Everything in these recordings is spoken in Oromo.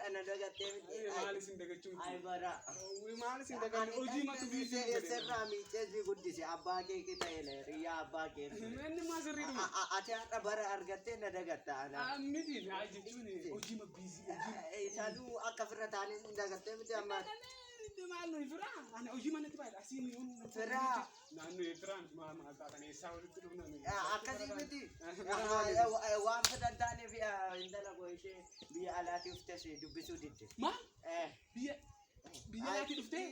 Ana dagattee miti. Maal isin dagachuu Ay miti. bara. Maal isin daganne hojii matu biizii nu godhe. Sirraa miicee si guddise abbaa kee qixa'e riyyaa abbaa kee. Inni maa sirrii dhuma. Ati har'a bara argattee na dagatta ana. Miti jechuun hojii ma biizii hojii. Isaanuu akka firra taanee hin dagattee miti amma. Maal nuyi firaa? Ani hojii manatti baay'ee asiin yoon Firaa. Naannoo firaan maal maal taatan eessaa walitti dhufna nuyi. Akkasii miti. Waan fedhan taaneef intala koo ishee biyya alaatii uftes dubbisuu didde. Maal? Biyya biyya alaatii dhuftee?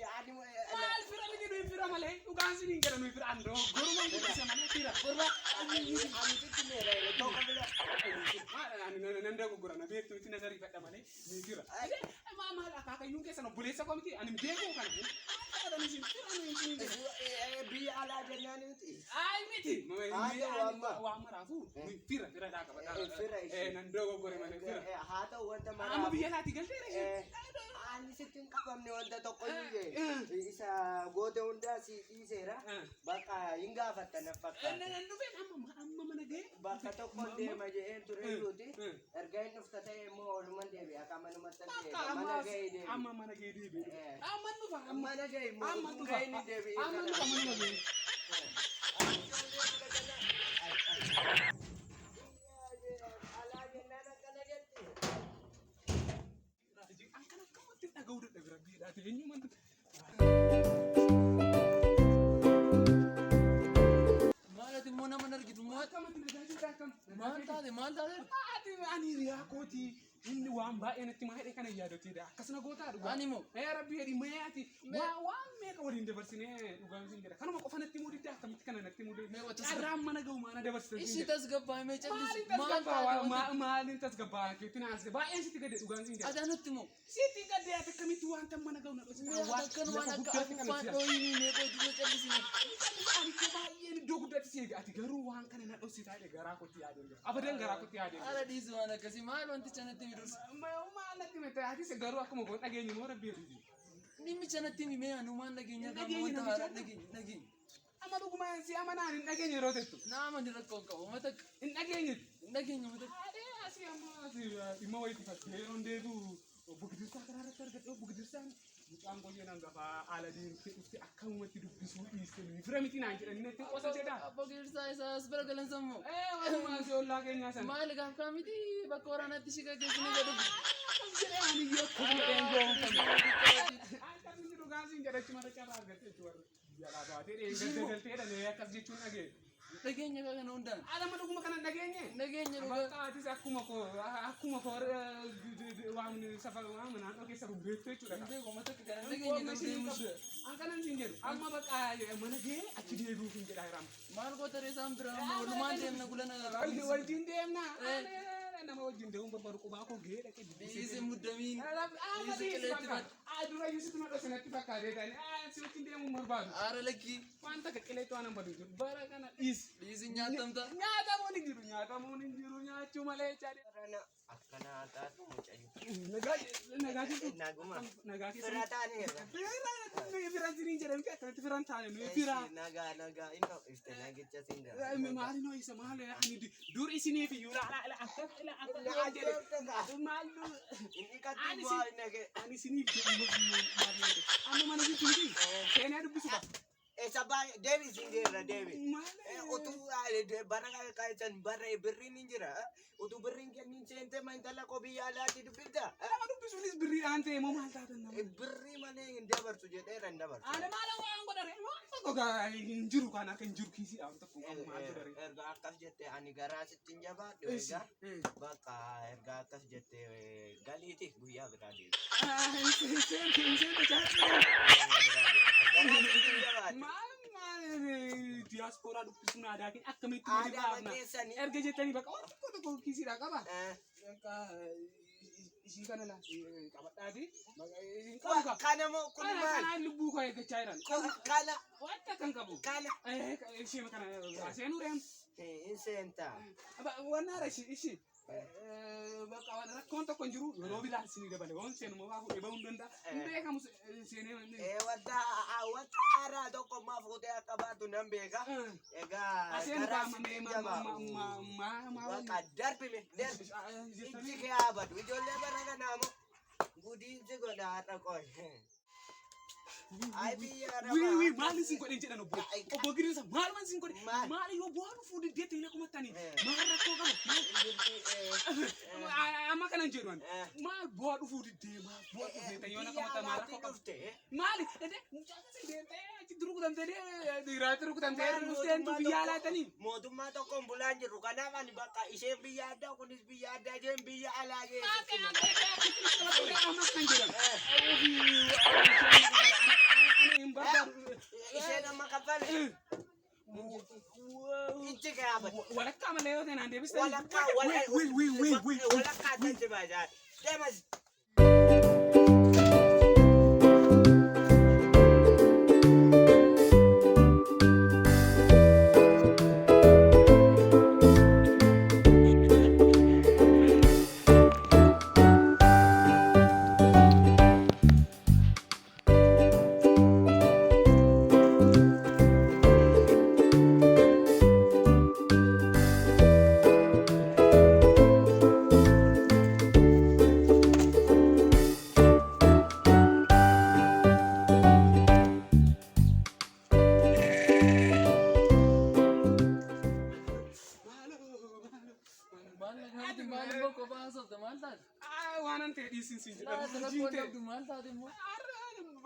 Maal fira miti nuyi fira malee dhugaan siniin jedha nuyi fira andoo goruma guddise malee fira. Maal ani nan dogoggora na beektu miti na sariifadha malee nuyi fira. Maal maal akaakayyuun keessan obboleessa koo miti ani beekuu kana. Maal isin fira nuyi isiniin jedha. Biyya alaa jennaan miti. Ay miti. Haa ta'u amma. Waan maraafuu nuyi fira fira dhaa qaba. Fira ishee. Nan dogoggore malee fira. Haa ta'u wanta Amma biyya alaatii galteera ishee. Ani sitti hin qabamne wanta tokko iyyuu isa goote hundaa si dhiiseera. Bakka hin gaafatta na fakkaata. Nan dhufeen amma amma mana ga'e. Bakka tokko deema jedheen ture iyyuuti. Erga inni dhufta ta'e immoo oluman deebi'a. Akka manumatti Akka deebi'a. Mana ga'ee deebi'a. amma mana ga'ee deebi'e. Amma dhufa amma Mana ga'e immoo amma utuu dhufa ga'ee ni deebi'e. amma dhufa manuma ga'e. Alaa jennaan akkana jetti. An kan akkamatti dhaga'uu dadhabe rabbiidhaati eenyumaan Maal ati immoo nama hin argitu maal akkamatti nagaa jirta akkam. maal taate maal taate? Ati ani hiriyaa kooti inni waan baay'ee natti maa hidhe kana yaadateedha akkasuma gootaa dhugaa. Ani moo? Ee rabbi jedhi mee ati waan meeqa waliin dabarsinee dhugaan siin jedha kanuma qofa natti mudidde akkamitti kana natti mudidde Mee wata carraan mana ga'u maana dabarsitan siin Ishii jedha. tasgabbaa'e mee callisi. Maaliin Maal tasgabbaa taate? maaliin tasgabbaa keetti naas baay'een sitti gade dhugaan siin jedha. Ati anutti moo? Sitti gade ati akkamitti wanta mana ga'u na dhosita Mee ati akkanumaan akka afuuffaan dhooyinii mee qoytu mee callisi mee? Ani koo baay'een iddoo guddaatti si eega ati garuu waan kana na dhositaa jedhe garaa kootti yaadeen jira. Abadan garaa kootti yaadeen jira. Haala dhiisu waan akkasii maal wanticha natti himi dursa? Maal natti himte atis garuu akkuma goon dhageenyu moo rabbi jedhi. Dhimmicha natti himi mee anumaan dhageenya qaama Dhageenye wanta namicha haaraa dha. dhageenye dhageenye. Amma dhugumaan si amanaan hin dhageenye yeroo tettu. Nama ni rakkoo hin qabu mata Hin dhageenye. hin dhageenye mata. Adee asii amma asii dhimma wayiitti fakkee yeroon deebi'u obbo Gidirsaa karaa irratti argadhe obbo Gidirsaan mucaan qoyyee nan gafaa haala deemtee dhufte akkamumatti dubbisuu dhiiste nuyi fira miti naan jedhanii natti qosa jedha. Abbo Gidirsaa isaa as bira galan sammoo. Ee walumaa asii ollaa keenyaa sana. Maal gaaf kaamiti bakka waraanaatti shiga geessanii jedhu. Akkas jedhee ani iyyuu akkuma jedheen goonfame. Akkasitti dhugaa siin jedhachi mara carraa argatte jechuudha. Biyya alaa baatee dheengadda galtee dhalee akkas jechuun dhagee. Dhageenya kana hundaan. Alama dhuguma kana hin dhageenye. Dhageenya dhugaa. Bakka atis akkuma koo akkuma koo waan safar waan naannoo keessa beektu jechuudha. Hin beeku mata kana dhageenya garuu deemuus. An kanan siin jedhu amma bakka mana gahee achi deebi'uuf hin jedhaa jiraama. Maal goota ree isaan bira amma walumaan deemna gulana. Wajjin deemna. Nama wajjin deemuun barbaadu qubaa koo gahee dhaqee dubbisee. Dhiisi muddamiin. Dhiisi qileetti bad. Dura iyyuu sitti madhoo sanatti fakkaatee ta'ani si wajjin deemuun barbaadu. Aara lakkii. Wanta akka qileetti waan hin badu jiru bara kana dhiisi. Dhiisi nyaatamta. Nyaatamuun hin jiru nyaatamuun hin jiru nyaachuu malee jechaadha. Akkana taatu mucayyoo. Nagaa nagaa jirtu. Naguma. Nagaa keessa. Fira taaneerra. Fira siniin jedhamti akkanatti firan taane nuyi fira. Nagaa nagaa inni ifte nagicha siin dha. Maali noo isa maali ani dur isiniif iyyuu laa laa akka laa akka laa jedhe maal Inni kattu bu'aa inni ga'e. ani isiniif jedhu maal amma mana jirtu miti seenaa dubbisu qaba. Isa baay'ee deebi siin geerra deebi. Maali Utuu bara keessan bara birriin hin jira. Utuu birriin kennin seente ma intala koo biyya alaatti dubbifta. Nama dubbisuunis birriidhaan ta'e moo maal taatan nama. Birrii malee hin dabarsu jedheera hin dabarsu. Ani maal waan godhare waan tokko gaa hin jiru kan akka hin jiru kiisiidha waan tokko qabu maal godhare. Erga akkas jette ani garaa sitti hin jabaadhu egaa. Bakka erga akkas jette galiiti guyyaa biraa deebi. Seen Guyyaa biraa deebi. Garaa sitti hin jabaadhu. Maal maal diyaaspooraa dubbisuun aadaa keenya akkamitti Aadaa walirraa hafna? keessanii. Erga jettanii bakka waan tokko tokko kiisiidhaa qaba. Eh, Bakka ishii kana laa qabadhaati. Hin qabu qaba. Kana moo kun Kana maal? kanaan lubbuu koo eeggachaa jiran. Kana Wanta kan qabu. kana Ishee kana seenuu reem. hin seentaa. Wannaadha ishii ishii. Bakka rakkoon tokko hin jiru yeroo bilaan sinii dabale waan seenuma waa fuudhee bahuu hin danda'a. Hin beekamu seenee. Wanta wanta haaraa tokko maa fuutee akka baatu nan beeka. Egaa Aseen garaa qaama sitti mee hin ma jabaadhu. ma ma ma Bakka darbime darbi. Ijji kee haa badu. Ijoollee bara kanaa moo Har'a qoy. Ay biyya Wii wii arabaa. maal isin godhen jedhan obbo obbo Gidirsa maal man isin godhe Maal? maal yoo bu'aa dhufuu diddeetti hin akkuma Eh. maal rakkoo qaba maal Eh, amma kanan jedhu ani Eh. maal bu'aa dhufuu diddee maal bu'aa dhufee ta'e yoo Biyya akkuma maal alaatii rakkoo qaba dhufte. maali ede mucaa kasi deemtee achitti rukutamtee dhiiraatti rukutamtee Maal dhufteen mootummaa biyya tokko- alaatanii. Mootummaa tokkoon bulaan jirru kanaaf ani bakka isheen biyya addaa kunis biyya addaa isheen biyya alaa geessisti. Amma kanan jedhan. Isheen amma kaffale. Ichi gaafate. Walakkaa malee yoo ta'e naan deebistanii. Walakkaa walakkaa tajjibaa jaadha. Deemas. Maal nagaati maal immoo kophaa haasofta maal taate? Waan ta'e dhiisin siin jedha. Laata Raajiin rakkoon ta'e. dhabdu maal taate immoo?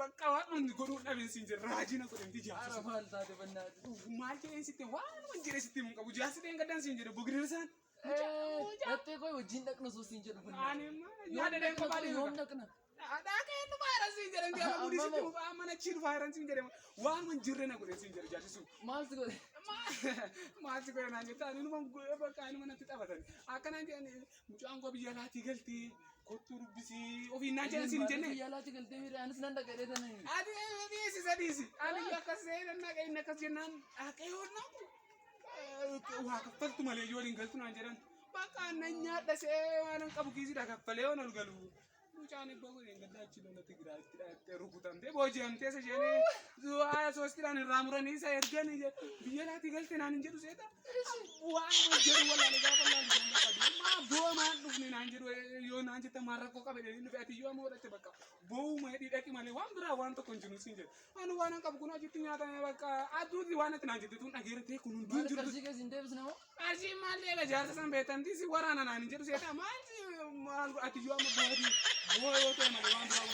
Bakka waan ani godhuu dhabeen siin jedha. Raajii na godhe miti Haara jaarsa. maal taate bannaati? Maal jedheen sitti waan waan jedhee sitti hin qabu. Jaarsi ta'een gaddaan siin jedhe bogidirsaan. Dhattee koo wajjin dhaqna osoo siin jedhu bannaati. Ani yaada dheen kophaa Yoom deemu. dhaqna? Dhaqee nu baay'ee siin jedhe miti amma gudii sitti Amma mufa amma achi dhufaa jiran siin jedhe waan waan jirre na godhe siin jedhe jaarsi sun. Maal si godhe? Maal si godhe naan jette ani numa bakka ani natti taphatan. Akkanaan jedhan mucaan koo biyya alaatii galtee kottuu dubbisii ofiin naan jedhan siin hin jenne. Biyya alaatti galtee miidha anis nan dhaqa jedhee tanani. Ati dhiisi isa dhiisi. Ani akkas seetan naqa inni akkas jennaan dhaqee yoo naqu. Waa kaffaltu malee yoo waliin galtu naan jedhan. Bakka nan nyaadha see waan hin qabu kiisiidha kaffalee yoo ol galu. Mucaan ibboo kun hin gaddaa achi lola Tigraayitti dhaattee rukutamtee booji'amtee isa isheen zuwaa soostiidhaan irraa muranii isa ergan biyya laatii galte naan hin jedhu seeta. Waan hin jedhu wallaalee gaafa laalu jaalladha. Maa boo maan dhufne naan jedhu yoo naan jette maan rakkoo qabe jedhanii dhufe ati yoo amma godhatte bakka boo'uma hidhii dhaqi malee waan biraa waan tokko hin jiru siin jedhu. Ani waan hin qabu kun achitti nyaatame bakka aduuti waan ati naan jette tun dhageertee kun hunduu hin Maal jirtu. qarshii keessa hin deebisne moo? Qarshii maal deeba jaarsa san beektamtii si waraana naan hin jedhu seeta maal maal ati yoo amma boo'ii boo'oo yoo ta'e malee waan biraa